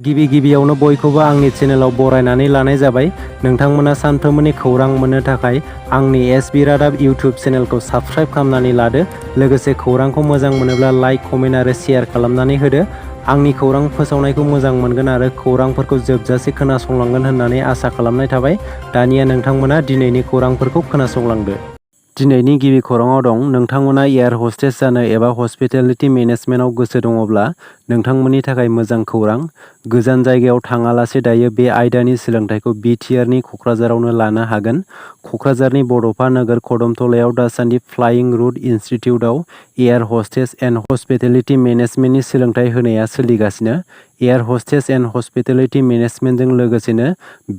गिबियावनो बयखौबो आंनि चेनेलाव बरायनानै लानाय जाबाय। नोंथांमोना सानफ्रोमबोनि खौरां मोननो थाखाय आंनि एसबि रादाब इउटिउब चेनेलखौ साबस्क्राइब खालामनानै लादो। लोगोसे खौरांखौ मोजां मोनोब्ला लाइक, कमेन्ट आरो शेयार खालामनानै होदो। आंनि खौरां फोसावनायखौ मोजां मोनगोन आरो खौरांफोरखौ जोबजासे खोनासंलांगोन होननानै आसा खालामनाय थाबाय। दानिया नोंथांमोना दिनैनि खौरांफोरखौ खोनासंलांदो। दिनैनि गिबि खौराङाव दं, नोंथांमोना एयार हस्टेस जानो एबा हस्पिटेलिटी मेनेजमेन्टआव गोसो दङब्ला नोंथांमोननि थाखाय मोजां खौरां। गोजान जायगायाव थाङालासे दायो बे आयदानि सोलोंथायखौ बिटिआरनि क'क्राझारावनो लानो हागोन। क'क्राझारनि बड'फा नोगोर खदमथलायाव दासान्दि फ्लाइं रुट इनस्टिट्युटआव एयार हस्टेस एन्ड हस्पिटेलिटी मेनेजमेन्टनि सोलोंथाय होनाया सोलिगासिनो। एयार हस्टेस एन्ड हस्पिटेलिटी मेनेजमेन्टजों लोगोसेनो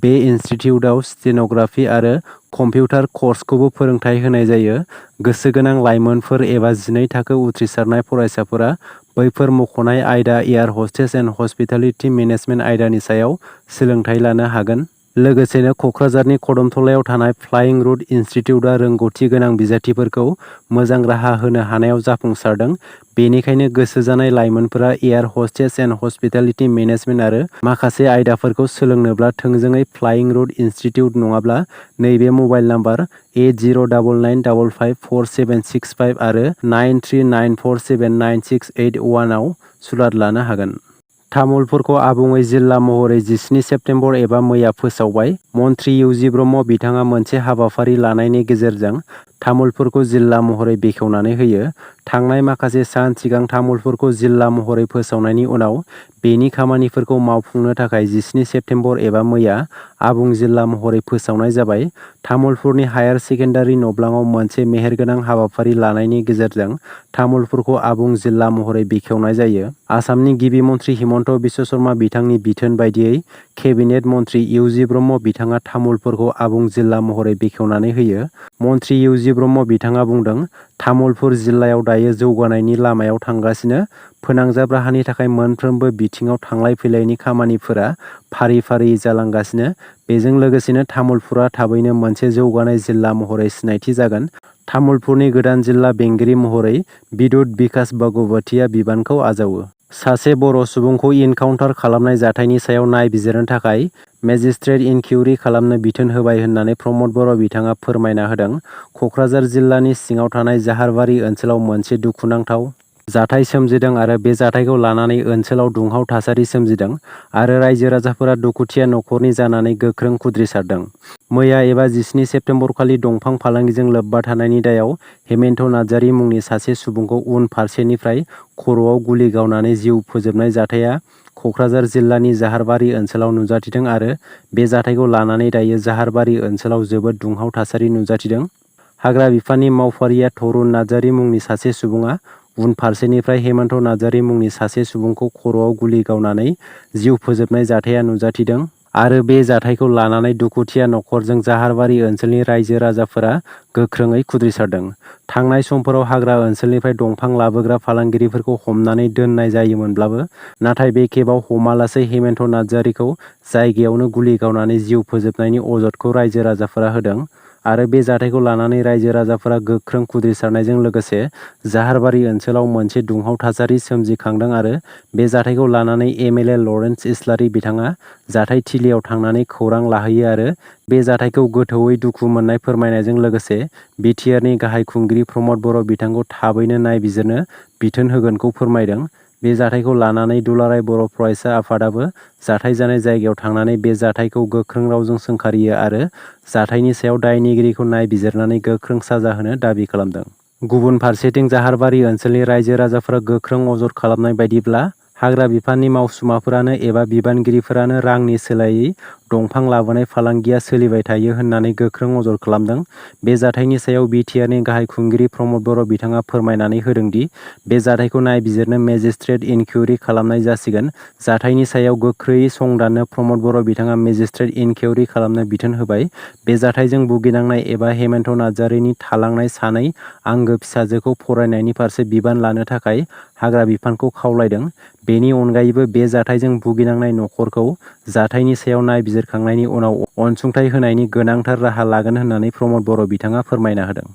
बे इनस्टिट्युटआव स्टेन'ग्राफि आरो कम्पिउटार कर्सखौबो फोरोंथाय होनाय जायो। गोसो गोनां लाइमोनफोर एबा 12 थाखो उथ्रिसारनाय फरायसाफोरा बैफोर मख'नाय आयदा air hostess and hospitality management आयदानि सायाव सोलोंथाय लानो हागोन। लोगोसेनो क'क्राझारनि खदमथलायाव थानाय फ्लाइं रुट इनस्टिट्युटआ रोंगौथि गोनां बिजाथिफोरखौ मोजां राहा होनो हानायाव जाफुंसारदों। बेनिखायनो गोसो जानाय लाइमोनफोरा air hostess and hospitality management आरो माखासे आयदाफोरखौ सोलोंनोब्ला थोंजोङै फ्लाइं रुट इनस्टिट्युट नङाब्ला नैबे मबाइल नाम्बार 8099554765 आरो 9394796881 आव सुलाद लानो हागोन। तामुलपुरखौ आबुङै जिल्ला महरै 17 सेप्तेम्बर एबा मैया फोसावबाय। मन्थ्रि इउजि ब्रह्म बिथाङा मोनसे हाबाफारि लानायनि गेजेरजों तामुलपुरखौ जिल्ला महरै बेखेवनानै होयो। थांनाय माखासे सान सिगां तामुलपुरखौ जिल्ला महरै फोसावनायनि उनाव बेनि खामानिफोरखौ मावफुंनो थाखाय 17 सेप्तेम्बर एबा मैया आबुं जिल्ला महरै फोसावनाय जाबाय। तामुलपुरनि हायार सेकेन्डारि नब्लाङाव मोनसे मेहेरगोनां हाबाफारि लानायनि गेजेरजों तामुलपुरखौ आबुं जिल्ला महरै बेखेवनाय जायो। आसामनि गिबि मन्थ्रि हिमन्त बिश्व शर्मा बिथांनि बिथोन बायदियै केबिनेट मन्थ्रि इउजि ब्रह्म बिथाङा तामुलपुरखौ आबुं जिल्ला महरै बेखेवनानै होयो। मन्थ्रि इउजि ब्रह्म बिथाङा बुंदों, तामुलपुर जिल्लायाव दायो जौगानायनि लामायाव थांगासिनो। फोनांजाब राहानि थाखाय मोनफ्रोमबो बिथिङाव थांलाय फैलायनि खामानिफोरा फारि फारियै जालांगासिनो। बेजों लोगोसेनो तामुलपुरा थाबैनो मोनसे जौगानाय जिल्ला महरै सिनायथि जागोन। तामुलपुरनि गोदान जिल्ला बेंगिरि महरै बिदुत बिकास भगवतीआ बिबानखौ आजावो। सासे बर' सुबुंखौ इनकाउन्टार खालामनाय जाथायनि सायाव नायबिजिरनो थाखाय मेजिस्ट्रेट इनक्युरि खालामनो बिथोन होबाय होननानै प्रमद बर' बिथाङा फोरमायना होदों। क'क्राझार जिल्लानि सिङाव थानाय जाहारबारि ओनसोलाव मोनसे दुखुनांथाव जाथाय सोमजिदों आरो बे जाथायखौ लानानै ओनसोलाव दुंहाव थासारि सोमजिदों आरो रायजो राजाफोरा दुखुथिया नखरनि जानानै गोख्रों खुद्रिसारदों। मैया एबा 17 सेप्तेम्बरखालि दंफां फालांगिजों लोब्बा थानायनि दायाव हेमेन्त नार्जारि मुंनि सासे सुबुंखौ उन फारसेनिफ्राय खर'आव गुलि गावनानै जिउ फोजोबनाय जाथाया क'क्राझार जिल्लानि जाहारबारि ओनसोलाव नुजाथिदों आरो बे जाथायखौ लानानै दायो जाहारबारि ओनसोलाव जोबोद दुंहाव थासारि नुजाथिदों। हाग्रा बिफाननि मावफारिया तरुन नार्जारि मुंनि सासे सुबुङा उनफारसेनिफ्राय हेमन्त नार्जारि मुंनि सासे सुबुंखौ खर'आव गुलि गावनानै जिउ फोजोबनाय जाथाया नुजाथिदों आरो बे जाथायखौ लानानै दुखुथिया नखरजों जाहारबारि ओनसोलनि रायजो राजाफोरा गोख्रोङै खुद्रिसारदों। थांनाय समफोराव हाग्रा ओनसोलनिफ्राय दंफां लाबोग्रा फालांगिरिफोरखौ हमनानै दोननाय जायोमोनब्लाबो नाथाय बे खेबाव हमालासै हेमन्त नार्जारिखौ जायगायावनो गुलि गावनानै जिउ फोजोबनायनि अजदखौ रायजो राजाफोरा होदों आरो बे जाथायखौ लानानै रायजो राजाफोरा गोख्रों खुद्रिसारनायजों लोगोसे जाहारबारि ओनसोलाव मोनसे दुंहाव थासारि सोमजिखांदों आरो बे जाथायखौ लानानै एमएलए लरेन्स इस्लारि बिथाङा जाथाय थिलियाव थांनानै खौरां लाहैयो आरो बे जाथायखौ गोथौयै दुखु मोननाय फोरमायनायजों लोगोसे बिटिआरनि गाहाय खुंगिरि प्रमद बर' बिथांखौ थाबैनो नायबिजिरनो बिथोन होगोनखौ फोरमायदों। बे जाथायखौ लानानै दुलाराय बर' फरायसा आफादाबो जाथाय जानाय जायगायाव थांनानै बे जाथायखौ गोख्रों रावजों सोंखारियो आरो जाथायनि सायाव दायनिगिरिखौ नायबिजिरनानै गोख्रों साजा होनो दाबि खालामदों। गुबुन फारसेथिं जाहारबारि ओनसोलनि रायजो राजाफोरा गोख्रों अजद खालामनाय बायदिब्ला हाग्रा बिफाननि मावसुमाफोरानो एबा बिबानगिरिफोरानो रांनि सोलायै दंफां लाबोनाय फालांगिया सोलिबाय थायो होननानै गोख्रों अजद खालामदों। बे जाथायनि सायाव बिटिआरनि गाहाय खुंगिरि प्रमद बर' बिथाङा फोरमायनानै होदोंदि बे जाथायखौ नायबिजिरनो मेजिस्ट्रेट इनक्युरि खालामनाय जासिगोन। जाथायनि सायाव गोख्रैयै संदाननो प्रमद बर' बिथाङा मेजिस्ट्रेट इनक्युरि खालामनो बिथोन होबाय। बे जाथायजों भुगिनांनाय एबा हेमन्त नार्जारिनि थालांनाय सानै आंगो फिसाजोखौ फरायनायनि फारसे बिबान लानो थाखाय हाग्रा बिफानखौ खावलायदों। बेनि अनगायैबो बे जाथायजों भुगिनांनाय नखरखौ जाथायनि सायाव नायबिजिरखांनायनि उनाव अनसुंथाइ होनायनि गोनांथार राहा लागोन होननानै प्रमद बर' बिथाङा फोरमायना होदों।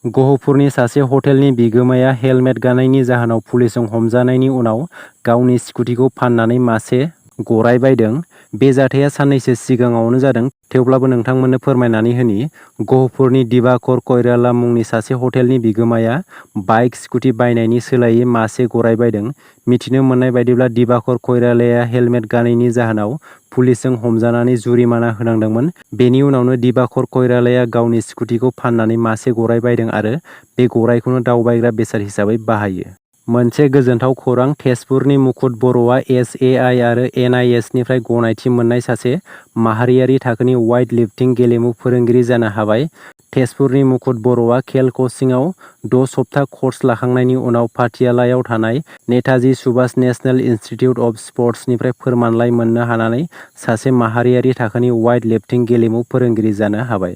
गहपुरनि सासे हटेलनि बिगोमाया हेलमेट गानैनि जाहोनाव पुलिसजों हमजानायनि उनाव गावनि स्कुटिखौ फाननानै मासे गराय बायदों। बे जाथाया साननैसो सिगाङावनो जादों, थेवब्लाबो नोंथांमोननो फोरमायनानै होनि। गहपुरनि दिबाकर कइराला मुंनि सासे हटेलनि बिगोमाया बाइक स्कुटि बायनायनि सोलायै मासे गराय बायदों। मिथिनो मोननाय बायदिब्ला दिबाकर कइरालाया हेलमेट गानैनि जाहोनाव पुलिसजों हमजानानै जुरिमाना होनांदोंमोन। बेनि उनावनो दिबाकर कइरालाया गावनि स्कुटिखौ फाननानै मासे गराय बायदों आरो बे गरायखौनो दावबायग्रा बेसाद हिसाबै बाहायो। मोनसे गोजोनथाव खौरां, तेजपुरनि मुकुट बर'आ SAI आरो NIS निफ्राय गनायथि मोननाय सासे माहारियारि थाखोनि वाइट लिफ्टिं गेलेमु फोरोंगिरि जानो हाबाय। तेजपुरनि मुकुट बर'आ खेल कचिंआव 6 सप्ता कर्स लाखांनायनि उनाव पाटियालायाव थानाय Netaji Subhash national institute of स्पर्ट्सनिफ्राय फोरमानलाइ मोननो हानानै सासे माहारियारि थाखोनि वाइट लिफ्टिं गेलेमु फोरोंगिरि जानो हाबाय।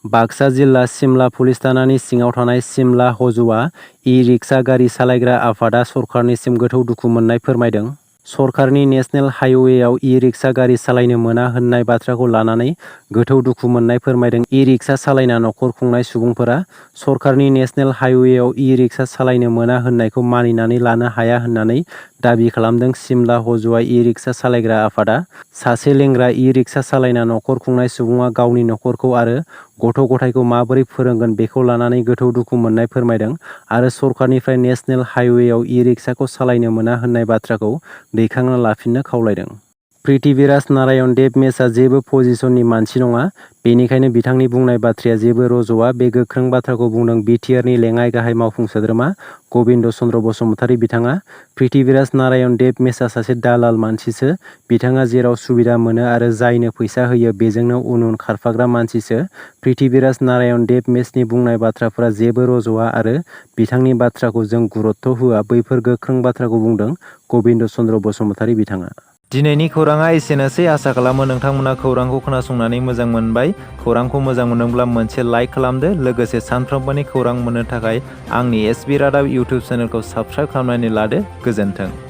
बाक्सा जिल्ला सिमला पुलिस थानानि सिङाव थानाय सिमला हज'आ ई-रिक्सा गारि सालायग्रा आफादा सरकारनिसिम गोथौ दुखु मोननाय फोरमायदों। सरकारनि नेशनेल हाइवेआव ई-रिक्सा गारि सालायनो मोना होननाय बाथ्राखौ लानानै गोथौ दुखु मोननाय फोरमायदों। ई-रिक्सा सालायना नखर खुंनाय सुबुंफोरा सरकारनि नेशनेल हाइवेआव ई-रिक्सा सालायनो मोना होननायखौ मानिनानै लानो हाया होननानै दाबि खालामदों। सिमला हज'आ ई-रिक्सा सालायग्रा आफादा सासे लेंग्रा ई-रिक्सा सालायना नखर खुंनाय सुबुङा गावनि नखरखौ आरो गथ' गथायखौ माबोरै फोरोंगोन बेखौ लानानै गोथौ दुखु मोननाय फोरमायदों आरो सरकारनिफ्राय नेशनेल हाइवेआव ई-रिक्साखौ सालायनो मोना होननाय बाथ्राखौ दैखांना लाफिननो खावलायदों। पृथ्वीराज नारायण देब मेसआ जेबो पजिशननि मानसि नङा, बेनिखायनो बिथांनि बुंनाय बाथ्राया जेबो रज'आ। बे गोख्रों बाथ्राखौ बुंदों बिटिआरनि लेङाइ गाहाय मावफुं सोद्रोमा गबिन्द चन्द्र बसुमतारी। बिथाङा पृथ्वीराज नारायण देब मेसआ सासे दालाल मानसिसो। बिथाङा जेराव सुबिदा मोनो आरो जायनो फैसा होयो बेजोंनो उन उन खारफाग्रा मानसिसो। पृथ्वीराज नारायण देब मेसनि बुंनाय बाथ्राफोरा जेबो रज'आ आरो बिथांनि बाथ्राखौ जों गुरुत्व होआ। बैफोर गोख्रों बाथ्राखौ बुंदों गबिन्द चन्द्र बसुमतारी बिथाङा। दिनैनि खौराङा एसेनोसै। आसा खालामो नोंथांमोना खौरांखौ खोनासंनानै मोजां मोनबाय। खौरांखौ मोजां मोनदोंब्ला मोनसे लाइक खालामदो। लोगोसे सानफ्रोमबोनि खौरां मोननो थाखाय आंनि SB रादाब इउटुब चेनेलखौ साबस्क्राइब खालामनानै लादो। गोजोन्थों।